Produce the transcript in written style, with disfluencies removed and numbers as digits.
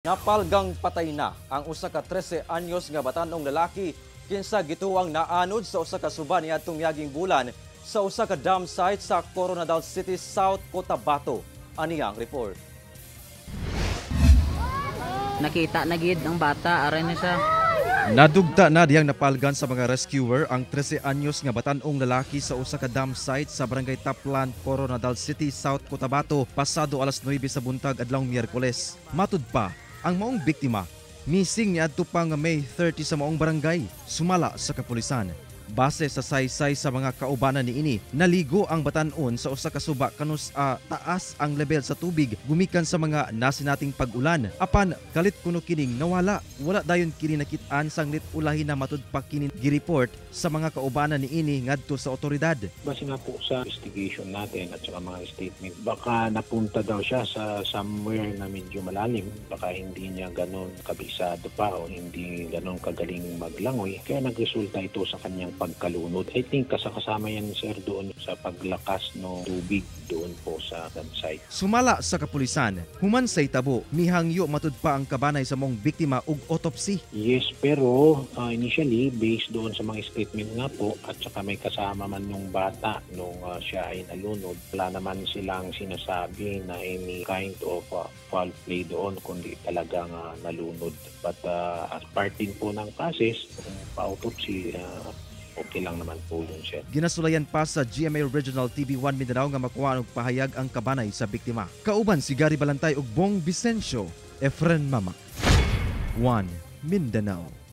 Napalgang patay na ang usa ka 13 anyos nga batan-ong lalaki kinsa gituwang naanod sa usa ka suba niadtong miaging bulan sa usa ka dam site sa Koronadal City, South Cotabato. Ani ang report. Nakita na gid ang bata, aray na siya. Nadugta na diyang napalgan sa mga rescuer ang 13 anyos nga batan-ong lalaki sa usa ka dam site sa Barangay Taplan, Koronadal City, South Cotabato pasado alas 9 sa buntag adlawng Miyerkules. Matud pa, ang maong biktima missing niadto pa nga May 30 sa maong barangay, sumala sa kapulisan. Base sa saysay sa mga kaubanan niini, naligo ang batan-on sa usa ka suba kanus-a taas ang level sa tubig gumikan sa mga nasinating pag-ulan. Apan kalit kuno kining nawala, wala dayon kini nakit-an sanglit ulahi na, matud pa kini gireport sa mga kaubanan niini ngadto sa otoridad. Base nga po sa investigation natin at saka mga statement, baka napunta daw siya sa somewhere na medyo malalim. Baka hindi niya ganun kabisado pa o hindi ganun kagaling maglangoy. Kaya nagresulta ito sa kanyang pagkalunod. I think kasakasama yan, sir, doon sa paglakas ng tubig doon po sa dam site. Sumala sa kapulisan, human sa itabo, mihangyo matud pa ang kabanay sa maong biktima og autopsy. Yes, pero initially, based doon sa mga statement nga po at saka may kasama man nung bata nung siya ay nalunod, wala naman silang sinasabi na any kind of foul play doon, kundi talagang nalunod. But as part din po ng process, kung pa-autopsy, okay lang naman po yun, sir. Ginasulayan pa sa GMA Regional TV 1 Mindanao nga makuha og pahayag ang kabanay sa biktima. Kauban si Gary Balantay ug Bong Vicencio, Efren Mama. 1 Mindanao.